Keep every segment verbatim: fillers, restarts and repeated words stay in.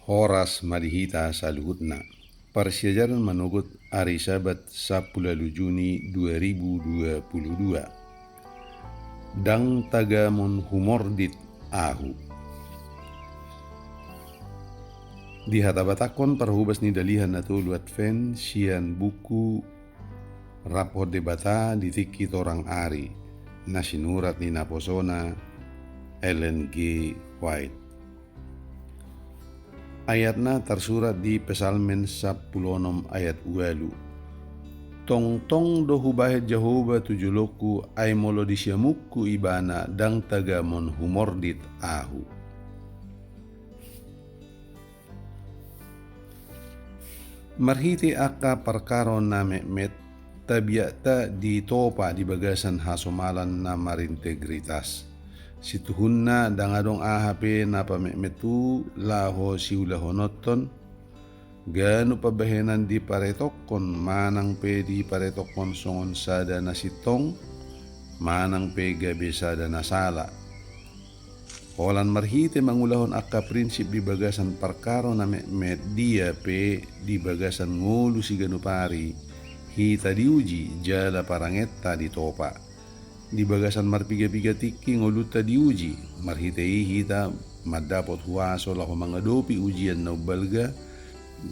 Horas ma di hita saluhutna. Parsiajaran manogot ari Sabat sampulu ualu Juni dua ribu dua puluh dua. Ndang tagamon humordit ahu. Dihatabatakhon parhobas ni Dalihan Na Tolu Advent sian buku Raphon Debata di Tingki Torang Ari, na sinurat ni naposona Ellen G. White. Ayatna tarsurat di Psalmen sampulu onom ayat ualu. Tongtong do hubahen Jahowa tu jolongku, ai molo di siamunku Ibana, ndang tagamon humordit ahu. Marhite angka parkaro na metmet, tabiatta ditopa di bagasan hasomalan na marintegritas. Situhunna ndang adong aha pe na pametmet tu laho siulahononton, ganup pambahenan diparetokhon manang pe diparetokhon songon sada na sintong, manang pe gabe sada na sala. Holan marhite mangulahon angka prinsip di bagasan parkaro na metmet, dia pe di bagasan ngolu siganup ari, hita diuji jala parangenta ditopa. Di bagasan marpiga-piga tingki ngolunta diuji, marhite i hita mandapot huaso laho mangadopi ujian na umbalga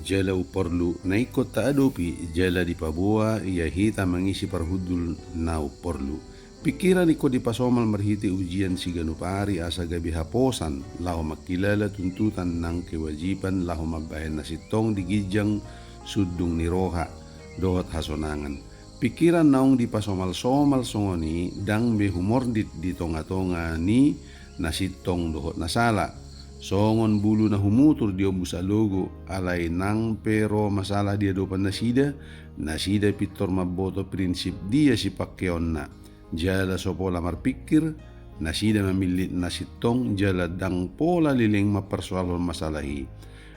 jala umporlu na ingkon taadopi, jala dipaboa ia hita mangisi parhundul na umporlu. Pingkiran ingkon dipasomal marhite ujian siganup ari asa gabe haposan laho mangkilala tuntutan nang kewajiban laho mambahen na sintong di ginjang sundung ni roha dohot hasonangan. Pingkiran naung dipasomal-somal songon i ndang be humordit di tonga-tonga ni na sintong dohot na sala. Songon bulu na humutur di ombus alogo, alai nang pe ro masalah di adopan nasida, nasida pintor mamboto prinsip dia sipangkeonna. Jala so pola marpingkir, nasida mamillit na sintong jala ndang pola leleng mamparsoalhon masalah i.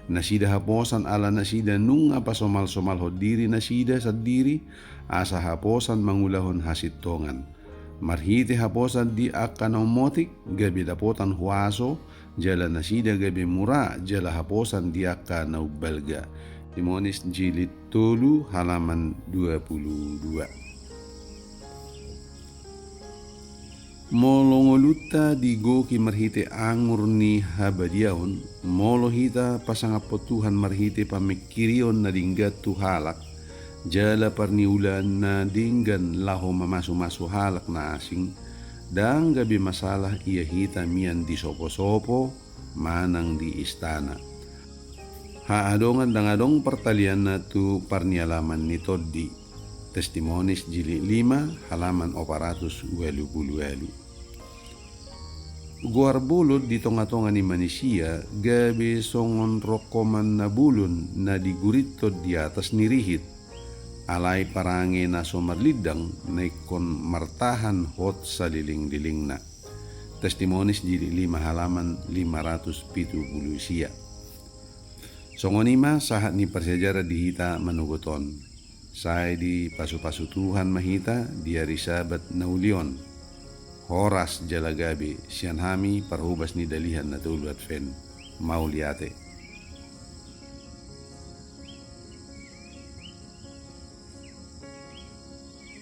Nasida haposan ala nasida nunga pasomal-somalhon diri nasida sandiri, asa haposan mangulahon hasintongan. Marhite haposan di angka na ummotik, gabe dapotan huaso, jala nasida gabe mura jala haposan di angka na umbalga. Timonis jilid tolu halaman dua puluh dua. Molo ngolunta digoki marhite angur ni habadiaon, molo hita pasangaphon Tuhan marhite pamingkirion na denggan tu halak, jala parniulaan na denggan laho mamasu-masu halak na asing, ndang gabe masalah ia hita mian di sopo-sopo manang di istana. Haadongan ndang adong partalianna tu parnialaman ni tondi. Testimonis jilid lima halaman opat ratus ualu puluh ualu. Goar bolon di tonga-tonga ni manisia gabe songon rongkoman na bolon na digurithon di atas ni rihit. Alai parange na so marlindang na ingkon martahan hot saleleng-lelengna. Testimonis jilid lima halaman lima ratus pitu puluh sia. Songon i ma sahat ni parsiajaran di hita manogot on. Sai dipasu-pasu Tuhan ma hita di ari Sabat na uli on. Horas jala gabe sian hami parhobas ni Dalihan Na Tolu Advent. Mauliate.